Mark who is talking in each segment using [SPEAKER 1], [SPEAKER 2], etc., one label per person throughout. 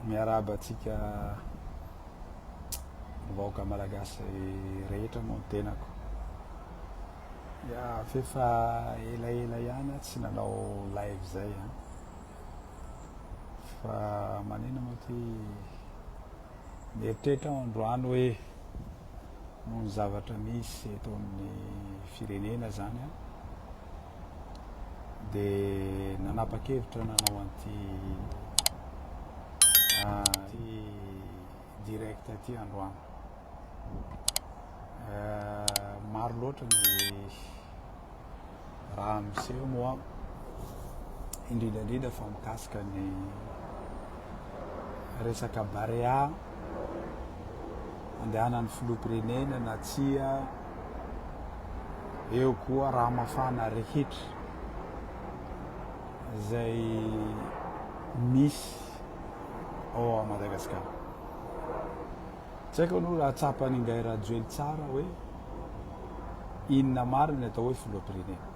[SPEAKER 1] Miarahaba antsika vahoaka malagasy rehetra moa ny tenako. Ya, f'efa elaela ihany aho tsy nanao live zay an. Fa manina moa ty mieritreritra aho androany hoe noho ny zavatra misy eto amin'ny firenena zany an. Dia nanapa-kevitra nanao an'ity ity direct ity androany. Maro loatra ny raha miseho moa indrindra indrindra fa mikasika ny resaka Barea andehanan'ny filoham-pirenena na tsia Eo koa raha mafana rehetra izay misy ao Madagasikara. Tsy haiko aloha raha tsapan'i Ingahy Rajoely tsara hoe inona marina ny atao hoe filoham-pirenena.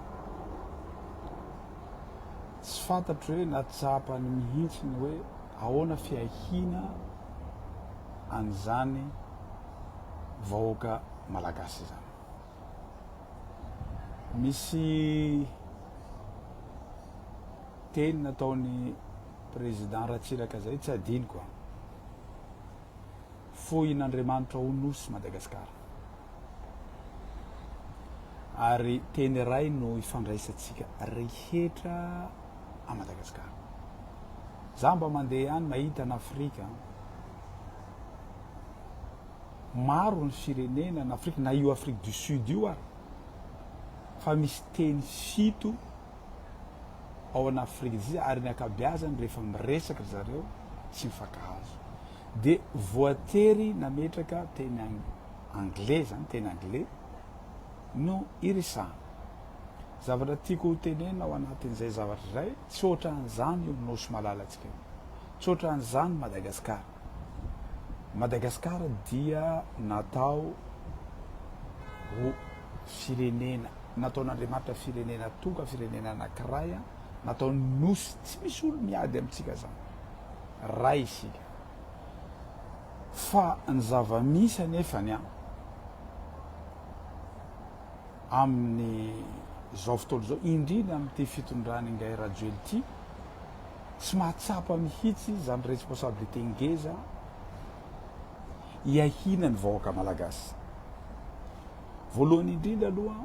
[SPEAKER 1] Tsy fantatro hoe na tsapany mihitsy ny hoe ahoana fiahiana an'izany vahoaka malagasy izany. Misy teny nataon'ny président Ratsiraka zay tsy adinoko an. Fohin'Andriamanitra ho nosy Madagasikara. Ary teny iray no ifandraisantsika rehetra a Madagasikara. Za mba mandeha any mahita an'Afrika. Maro ny firenena en Afrique na io Afrique du Sud io ary fa misy teny fito ao en Afrique du Sud ary ny ankabeazany rehefa miresaka ry zareo tsy mifankahazo de voatery nametraka teny anglais zany teny anglais no iresahana. Zavatra tiako ho tenenina ao anatin'izay zavatra izay tsy ohatran'izany io nosy malalantsika io, tsy ohatran'izany Madagasikara. Madagasikara dia natao ho firenena, nataon'Andriamanitra firenena tonga firenena anankiray, nataony nosy, tsy misy olo miady amintsika zany, ray isika. Fa ny zava-misy anefany an, amin'ny zao fotoana izao, indrindra amin'ity fitondran'Ingahy Rajoely ity, Tsy mahatsapa mihitsy izany responsabilité ngeza hiahiana ny vahoaka malagasy. Voalohany indrindra aloha,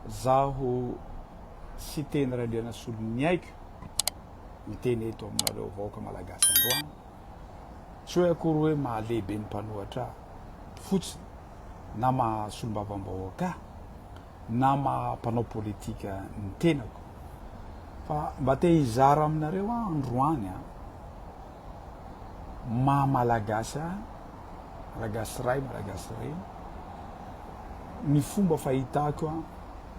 [SPEAKER 1] zaho Siteny Randrianasoloniaiko miteny eto aminareo vahoaka malagasy androany, tsy hoe akory hoe mahalehibe ny mpanohatra ahy fotsiny na maha solombavambahoaka ahy, na maha mpanao politika ny tenako fa mba te hizara aminareo aho androany an, maha malagasy ahy, malagasy ray, malagasy reny, ny fomba fahitako an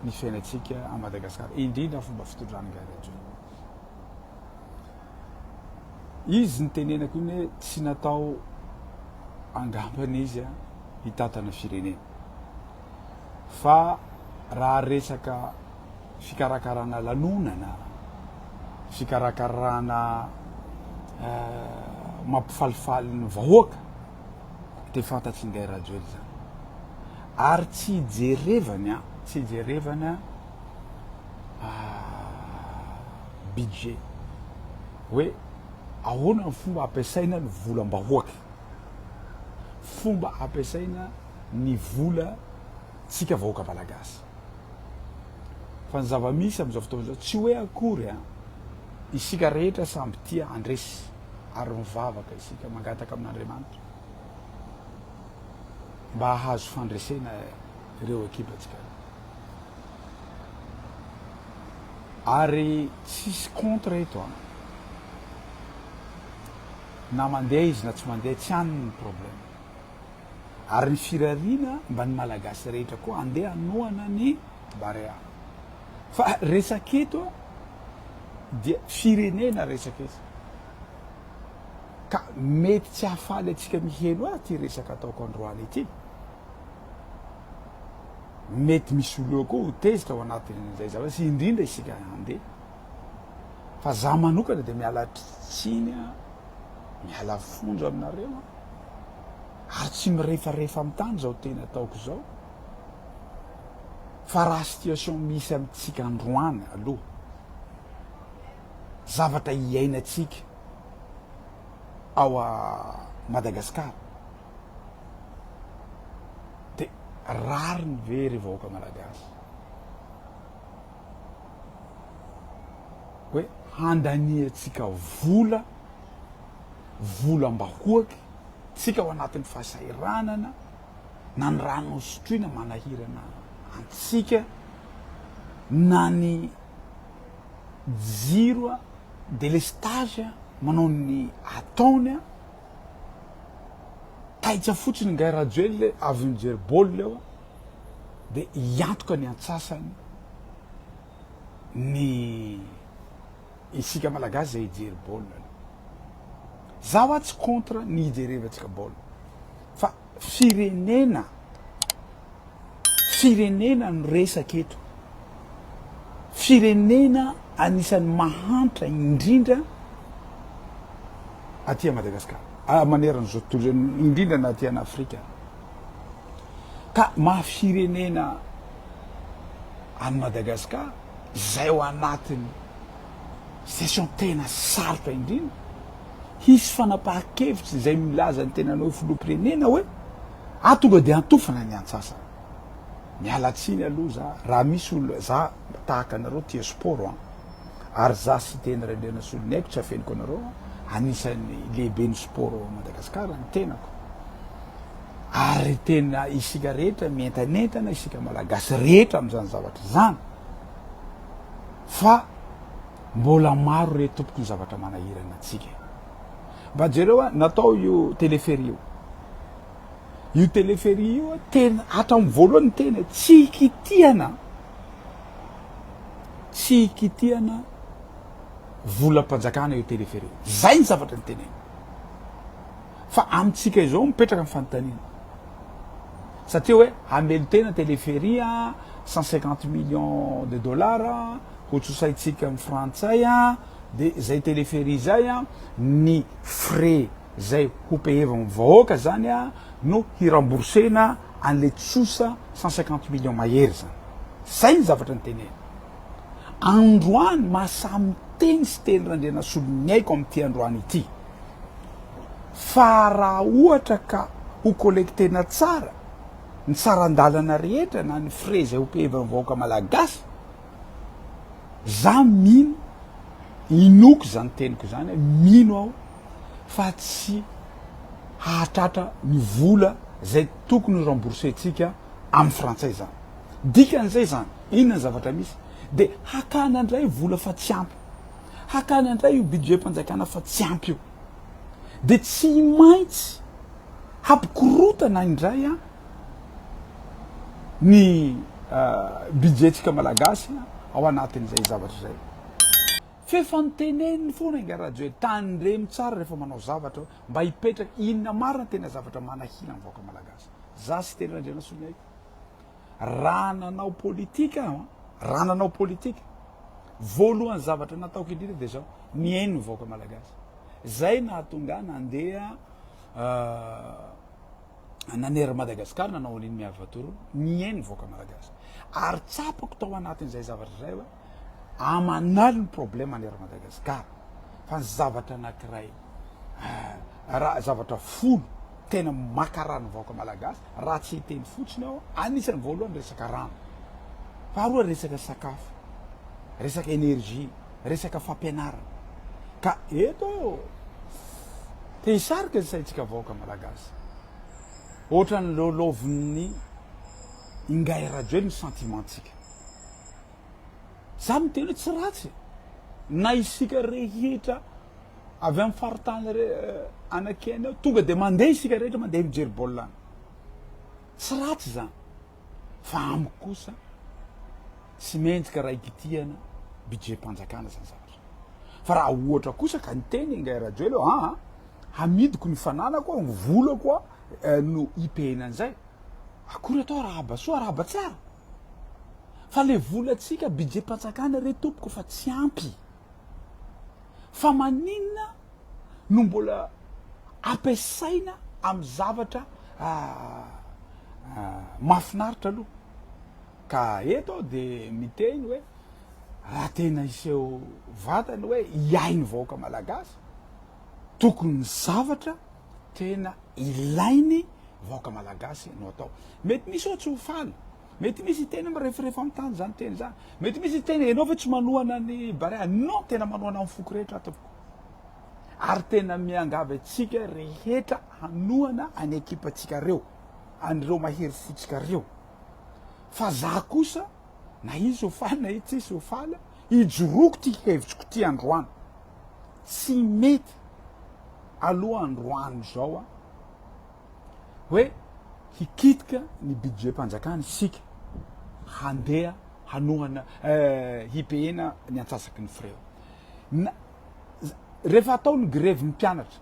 [SPEAKER 1] ny fiainantsika à Madagascar, indrindra ny fomba fitondran'i Guy Rajoelina. Izy nitenenako iny hoe tsy natao angambany izy hitantana firenena. Fa raha resaka fikarakarana lanonana, fikarakarana mampifalifaly ny vahoaka dia fantatr'i Ingahy Rajoelina izany. Ary tsy ijerevany an, tsy ijerevany an budget hoe ahoana ny fomba ampiasaina ny volam-bahoaka, fomba ampiasaina ny vola tsika vahoaka malagasy. Fa ny zava-misy amin'izao fotoana izao tsy hoe akory an, isika rehetra samby tia handresy ary mivavaka isika mangataka amin'Andriamanitra mba hahazo fandresena ireo ekipantsika ireo. Ary tsisy contre eto an. Na mandeha izy na tsy mandeha tsy any ny problème. Ary ny firariana mba ny Malagasy rehetra koa andeha hanohana ny Barea. Fa resaka eto dia firenena resaka eto. Ka mety tsy hahafaly antsika miheno ahy ity resaka ataoko androany ity. Mety misy olona koa ho tezitra ao anatin'izay zavatra sy indrindra isika handeha. Fa za manokana dia miala tsiny a, miala fonja aminareo a, ary tsy mirefarefa amin'ny tany izao teny ataoko izao, fa raha situation misy amintsika androany aloha, zavatra iainantsika ao a Madagascar, dia rariny ve ry vahoaka malagasy? Hoe handaniantsika vola, volam-bahoaka, tsika ao anatin'ny fahasahiranana, na ny rano hosotroina manahirana antsika, na ny jiro delestage manao ny ataony, taitra fotsiny Ingahy Rajoelina avy nijery baolina eo dia hiantoka ny antsasany ny isika Malagasy izay hijery baolina aloha. Za hoa tsy contre ny hijerevantsika baolina fa firenena firenena no resaka eto. Firenena anisan'ny mahantra indrindra aty Madagasikara, manerana izao tontolo izao, indrindra na aty an'Afrika. Ka maha firenena an'i Madagasikara izay ao anatin'ny situation tena sarotra indrindra, hisy fanapahan-kevitra izay milaza ny tenany hoe filoham-pirenena hoe ah tonga dia antofana ny antsasany. Miala tsiny aloha za raha misy olona za tahaka anareo tia sport an, ary za Siteny Randrianasoloniaiko tsy afeniko anareo anisan'ny lehiben'ny sport ao Madagascar ny tenako. Ary tena isika rehetra mientanentana, isika Malagasy rehetra amin'izany zavatra izany. Fa mbola maro re tompoko ny zavatra manahirana antsika. Mba jereo a, natao io teleferie io. Io teleferie io tena hatramin'ny voalohany tena tsy hikitihana, tsy hikitihana volam-panjakana io teleferie. Zay ny zavatra niteneniny. Fa amintsika izao mipetraka ny fanontaniana. Satria hoe hamelon-tena teleferie 150 millions de dollars ho trosaintsika amin'ny frantsay de zay teleferie zay ny frais zay ho payer-van'ny vahoaka zany no hi-rembourser-na an'le trosa 150 millions mahery zany. Zay ny zavatra niteneniny. Androany mahasahy miteny sy teny Randrianasoloniaiko amin'ity androany ity. Fa raha ohatra ka ho collecter-na tsara ny saran-dalana rehetra na ny frais izay ho payer-van'ny vahoaka malagasy, za mino, inoako izany teniko izany, mino aho fa tsy hahatratra ny vola izay tokony ho rembourser-tsika amin'ny frantsay izany. Dikan'izay izany, inona ny zavatra misy? Dia hakana indray vola fa tsy ampy. Hakana indray io budget-mpanjakana fa tsy ampy io. Dia tsy maintsy hampikorotana indray ny budget-tsika malagasy ao anatin'izay zavatra izay. F'efa noteneniny foana Ingahy Rajoelina, tandremo tsara rehefa manao zavatra mba hipetraka inona marina tena zavatra manahira ny vahoaka malagasy. Za Siteny Randrianasoloniaiko, raha nanao politika aho, raha nanao politika, voalohany zavatra nataoko indrindra dia zao, nihaino ny vahoaka malagasy. Zay nahatonga ahy nandeha nanery Madagascar nanao an'iny Miavatoro, nihaino ny vahoaka malagasy. Ary tsapako tao anatin'izay zavatra izay hoe aman'aly ny problème any Madagascar. Fa ny zavatra anankiray, raha zavatra folo tena maka rano vahoaka malagasy, raha tsy hiteny fotsiny aho, anisan'ny voalohany resaka rano, faharoa resaka sakafo, resaka énergie, resaka fampianarana. Ka eto te hisarika ny saintsika vahoaka malagasy. Ohatran'ny lolovin'ny Ingahy Rajoelina ny sentiment-tsika. Za miteny hoe tsy ratsy na isika rehetra avy amin'ny faritany anakena eo tonga de mandeha isika rehetra mandeha mijery baolina any. Tsy ratsy zany fa amiko kosa tsy mendrika raha ikitihana budget-mpanjakana zany zavatra. Fa raha ohatra kosa ka niteny Ingahy Rajoelina hoe aa hamidiko ny fananako, ny volako no hi-payer-na an'izay, akory atao arahaba soa arahaba tsara. Fa le volantsika budget mpanjakana re tompoko fa tsy ampy. Fa maninona no mbola ampiasaina amin'ny zavatra mahafinaritra aloha? Ka eto aho dia miteny hoe raha tena hiseho vatana hoe hiahy ny vahoaka malagasy, tokony ny zavatra tena ilainy vahoaka malagasy no atao. Mety misy ao tsy ho faly, mety misy hiteny mirefarefa amin'ny tany izany teny izany, mety misy hiteny ianao ve tsy manohana ny Barea? Non, tena manohana amin'ny foko rehetra aho tompoko. Ary tena miangavy antsika rehetra hanohana any ekipantsika reo, an'ireo mahery fotsika reo. Fa za kosa na izy ho faly na izy tsisy ho faly, ijoroako ty hevitriko ty androany. Tsy mety aloha androany izao a hoe hikitika ny budget-mpanjakana isika handeha hanohana hi-payer-na ny antsasaky ny frais. Na rehefa atao ny grevy ny mpianatra,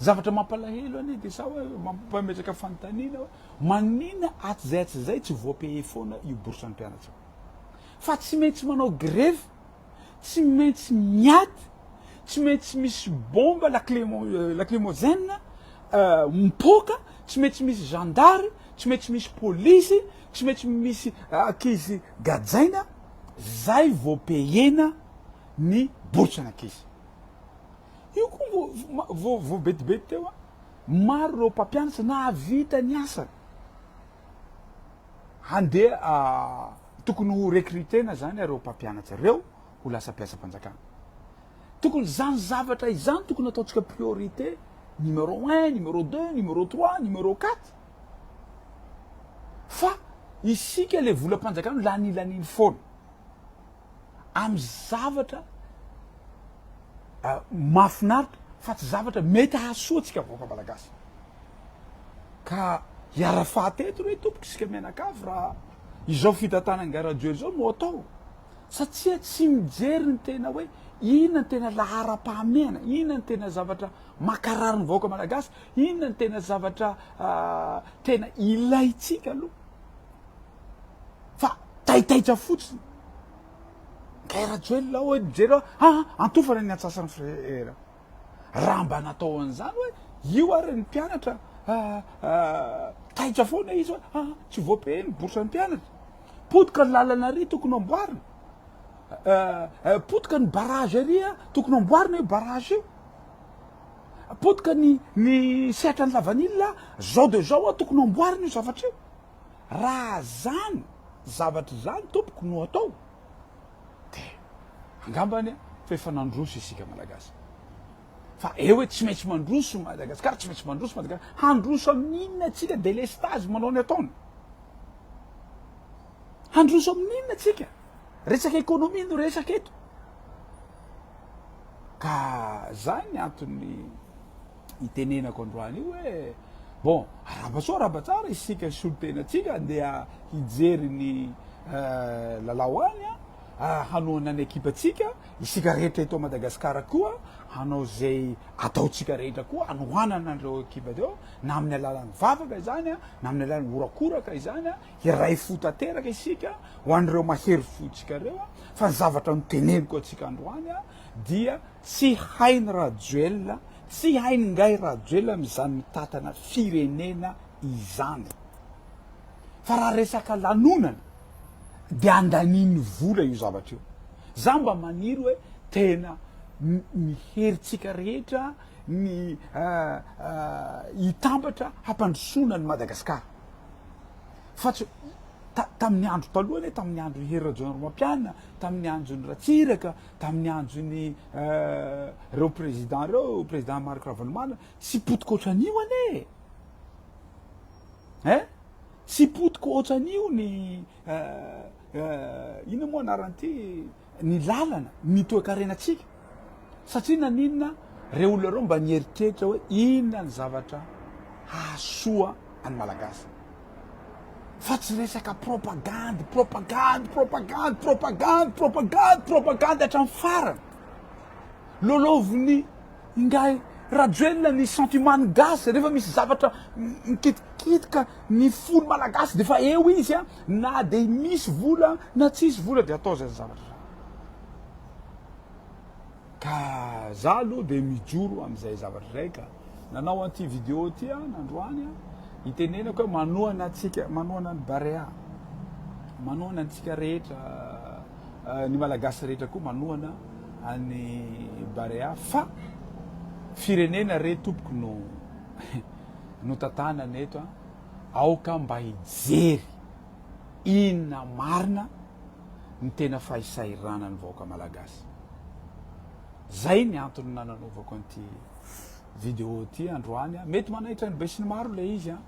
[SPEAKER 1] zavatra mampalahelo anie de sa hoe mampametraka fanontaniana hoe maninona hatrizay hatrizay tsy voa-payer foana io bourse ny mpianatra io? Fa tsy maintsy manao grevy Tsy maintsy miady, tsy maintsy misy bombe lacrymogène mipoaka, tsy maintsy misy zandary, tsy maintsy misy polisy, tsy maintsy misy ankizy gajaina, zay vao payena ny bourse an'ankizy. Io koa vao vao betibety teo an, maro ireo mpampianatra nahavita ny asany. Handeha tokony ho recruter-na zany ireo mpampianatra ireo ho lasa mpiasam-panjakana. Tokony izany zavatra izany tokony ataontsika priorité numéro un, numéro deux, numéro trois, numéro quatre. Fa isika le volam-panjakana lanilaniny foana amin'ny zavatra mahafinaritra fa tsy zavatra mety hahasoa antsika vahoaka malagasy. Ka hiara-faty eto re tompoko isika mianakavy raha izao fitantanan'i Rajoelina izao no atao satria tsy mijery ny tena hoe inona ny tena laharam-pahamehana, inona ny tena zavatra mankarary ny vahoaka malagasy, inona ny tena zavatra tena ilaintsika aloha fa taitaitra fotsiny. Guy Rajoelina hoe mijery hoe ah antofana ny antsasan'ny frera. Raha mba natao an'izany hoe io ary ny mpianatra taitra foana izy hoe ah tsy voapaye ny bourse ny mpianatra. Potika ny lalana ary tokony amboarina. Potika ny barrage ary tokony amboarina io barrage io. Potika ny ny sehatra ny lavanila zao de zao tokony amboarina io zavatra io. Raha zany zavatra izany tompoko no atao de angambany fa efa nandroso isika Malagasy. Fa eo hoe tsy maintsy mandroso Madagasikara, tsy maintsy mandroso Madagasikara. Handroso amin'inona tsika delestazy manao ny ataony? Handroso amin'inona tsika? Resaka économie no resaka eto. Ka zany antony itenenako androany io hoe bon arahaba soa arahaba tsara isika solontenantsika andeha hijery ny lalao any a, hanohana ny ekipantsika, isika rehetra eto Madagasikara koa hanao izay ataontsika rehetra koa hanohanana an'ireo ekipa ireo na amin'ny alalan'ny vavaka izany a, na amin'ny alalan'ny horakoraka izany a, hiray fo tanteraka isika ho an'ireo mahery fontsika ireo a, fa ny zavatra noteneniko antsika androany a dia Tsy hainy Rajoelina, tsy hainy ngahy Rajoelina amin'izany mitantana firenena izany. Fa raha resaka lanonana dia andaniany vola io zavatra io. Za mba maniry hoe tena ny herintsika rehetra ny hitambatra hampandrosoana an'i Madagasikara. Fa tsy tamin'ny andro taloha anie, tamin'ny andron'i Hery Rajaonarimampianina, tamin'ny andron'i Ratsiraka, Tamin'ny andron'ny reo président reo, président Marc Ravalomanana, tsy potika ohatran'io anie e! Hein? Tsy potika ohatran'io ny inona moa anaran'ity ny lalana, ny toekarenantsika. Satria naninona reo olona reo mba nieritreritra hoe inona ny zavatra hahasoa an'ny Malagasy. Fa tsy resaka propagandy, propagandy, propagandy, propagandy, propagandy, propagandy hatramin'ny farany. Lolovin'ny ingahy Rajoelina ny sentiment ny gasy rehefa misy zavatra mikitikitika ny fon'ny malagasy dia efa eo izy a, na dia misy vola na tsisy vola dia atao izany zavatra izany. Ka za aloha dia mijoro amin'izay zavatra izay ka. Nanao an'ity vidéo ity aho nandroany a, hitenenako hoe manohana antsika, manohana ny Barea, manohana antsika rehetra, ny Malagasy rehetra koa manohana an'i Barea fa firenena re tompoko no no tantanana eto a, aoka mba hijery inona marina ny tena fahisahiranan'ny vahoaka Malagasy. Zay ny antony nananaovako an'ity vidéo ity androany. Mety manaitra ny besinimaro ilay izy an,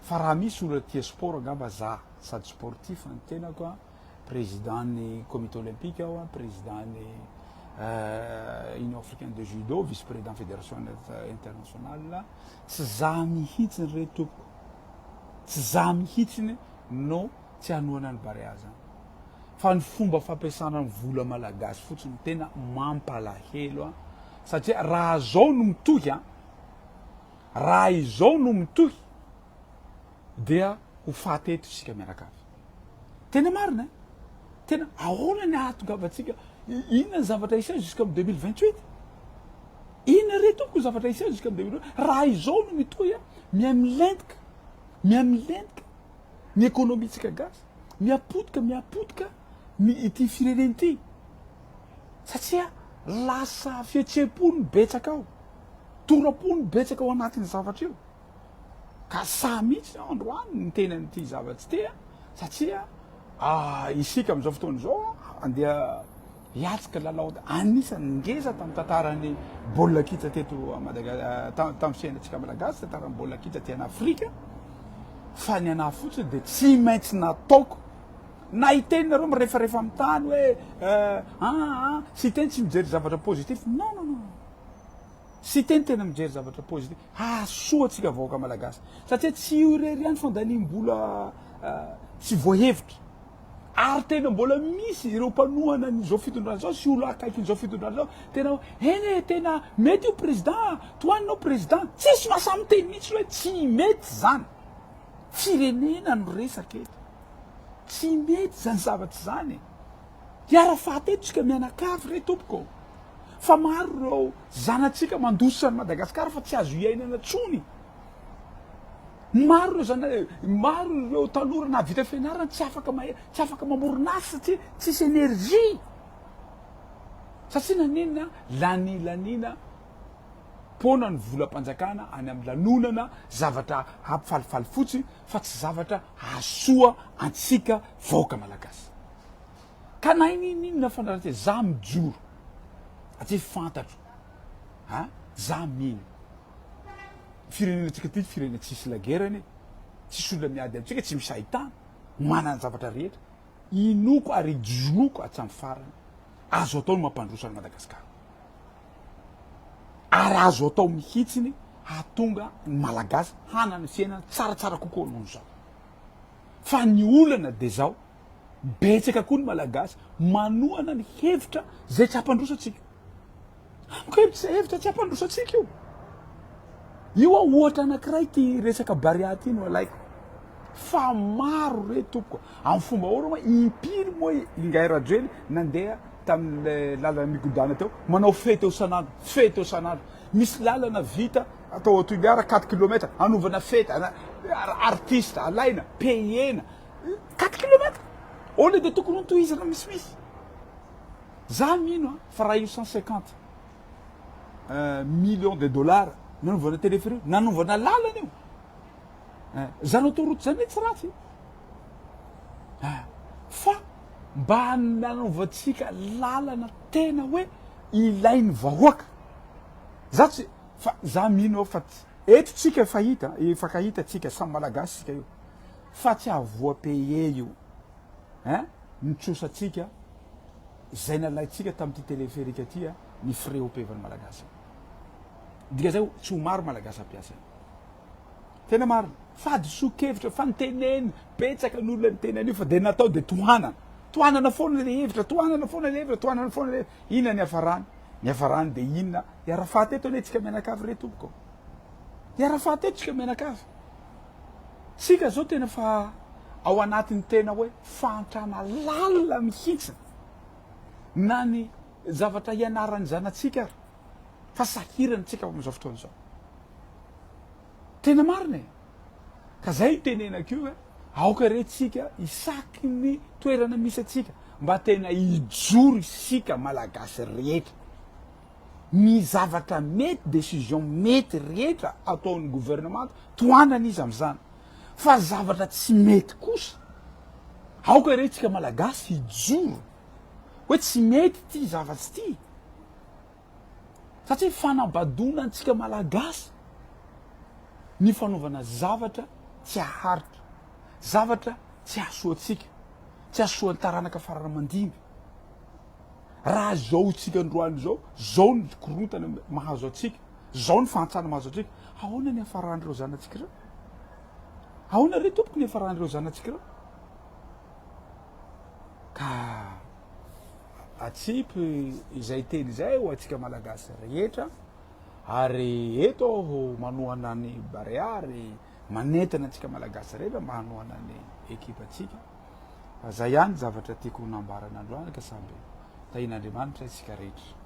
[SPEAKER 1] fa raha misy olona tia sport angamba za, sady sportif ny tenako an, président ny comité olympique aho an, président ny Union africaine de judo, vice président fédération internationale, tsy za mihitsy re tompoko, tsy za mihitsy no tsy hanohana ny Barea zany fa ny fomba fampiasana ny vola malagasy fotsiny no tena mampalahelo an, satria raha zao no mitohy an, raha izao no mitohy dia ho faty eto isika mianakavy, tena marina eh, tena ahoana ny ahatongavantsika, inona ny zavatra hiseho jusqu'à 2028, inona re tompoko ny zavatra hiseho jusqu'à 2028, raha izao no mitohy an, miha-milentika, miha-milentika ny économie-tsika gasy, miha-potika, miha-potika ny ity firenena ity satria lasa fihetseham-po no betsaka ao, tora-po no betsaka ao anatin'ny zavatra io, ka sahy mihitsy aho androany niteny an'ity zavatra ity satria isika amin'izao fotoana izao andeha Hiatrika lalao anisan'ny ngeza tamin'ny tantaran'ny baolina kitra teto Madaga- tamin'ny fiainantsika malagasy, tantaran'ny baolina kitra aty an'Afrika, fa ny anah fotsiny dia tsy maintsy nataoko na hiteny nareo mirefarefa amin'ny tany hoe ah ah, Siteny tsy mijery zavatra positif, non non non, Siteny tena mijery zavatra positif, hahasoa antsika vahoaka malagasy, satria tsy io irery ihany fandaniam-bola tsy voahevitra. Ary tena mbola misy ireo mpanohana an'izao fitondrana izao sy olo akaikin'izao fitondrana izao tena hoe eny e, tena mety io président a, tohanina io président, tsisy mahasahy miteny mihitsy hoe tsy mety izany, firenena no resaka eto, tsy mety izany zavatra izany e, hiara-faty eto isika mianakavy re tompoko ô, fa maro ireo zanatsika mandositra an'i Madagasikara fa tsy azo iainana intsony. Maro ireo zana maro ireo tanora nahavita fianarana tsy afaka mahay tsy afaka mamorona asa satria tsisy énergie. Satria naninona? Lanilaniana poana ny volam-panjakana any amin'ny lanonana, zavatra hampifalifaly fotsiny fa tsy zavatra hahasoa antsika vahoaka malagasy. Ka na inona fandratra za mijoro satria fantatro a za mino. Firenena tsika ty firenena tsisy la guerre anie, tsisy olona miady amitsika, tsy misy ahitana, manana ny zavatra rehetra, inoako ary ijoroako hatramin'ny farany, azo atao ny mampandroso an'i Madagasikara, ary azo atao mihitsy ny hahatonga ny Malagasy hanana fiainana tsaratsara kokoa noho izao, fa ny olana de zao, betsaka koa ny Malagasy manohana ny hevitra zay tsy hampandroso antsika. Amiko hevitra hevitra tsy hampandroso antsika io. Io aho ohatra anankiray ity resaka Barea ity no alaiko. Fa maro re tompoko. Amin'ny fomba ahoana moa impiry moa Ingahy Rajoely nandeha tamin'ilay lalana migodàna teo manao fety eo isan'andro, fety eo isan'andro. Misy lalana vita atao ao Toliara quatre kilomètres anaovana fety, artiste alaina, payena quatre kilomètres. Au lieu de tokony ho tohizana misimisy. Za mino a fa raha io 150 millions de dollars nanaovana téléphérique nanaovana lalana io zany autoroute zany e tsy ratsy fa mba nanaovantsika lalana tena hoe ilain'ny vahoaka za tsy fa za mino aho fa eto tsika efa hita efa-kahita tsika samy malagasy tsika io fa tsy havoa paye io Hein? Ny trosantsika izay nalaintsika tamin'ity téléphérique ity ny frais OPEV-n'ny Malagasy. Dika zay tsy ho maro Malagasy hampiasa io. Tena marina. Fahadisoan-kevitra, fantenena, betsaka ny olona niteny an'io fa dia natao dia tohanana. Tohanana foana ilay hevitra, tohanana foana ilay hevitra, tohanana foana ilay hevitra. Inona ny hiafarany? Ny hiafarany dia inona? Hiara-faty eto anie tsika mianakavy re tompoko. Hiara-faty eto tsika mianakavy. Tsika zao tena fa ao anatin'ny tena hoe fahantrana lalina mihitsy na ny. zavatra hianaran'ny zanatsika ary fa sahirana tsika amin'izao fotoana izao. Tena marina e! Ka zay no tenenako io e, aoka re tsika isaky ny toerana misy antsika mba tena hijoro isika malagasy rehetra. Ny zavatra mety, decision mety rehetra ataon'ny gouvernement tohanana izy amin'izany. Fa zavatra tsy mety kosa, aoka re tsika malagasy hijoro hoe tsy mety ity zavatsy ity. Satria fanabadoana antsika malagasy ny fanaovana zavatra tsy haharitra, zavatra tsy hahasoa antsika, tsy hahasoa ny taranaka fara-mandimby. Raha izao isika androany izao, izao ny korontana mahazo antsika, izao ny fahantrana mahazo antsika, ahoana ny hafaran'ireo zanatsika ireo? Ahoana re tompoko ny hafaran'ireo zanatsika ireo? Ka atsipy izay teny izay ho antsika Malagasy rehetra ary eto aho manohana ny Barea ary manentana antsika Malagasy rehetra mba hanohana ny ekipantsika. Fa zay ihany zavatra tiako ho nambarana androany ka samby tahian'Andriamanitra isika rehetra.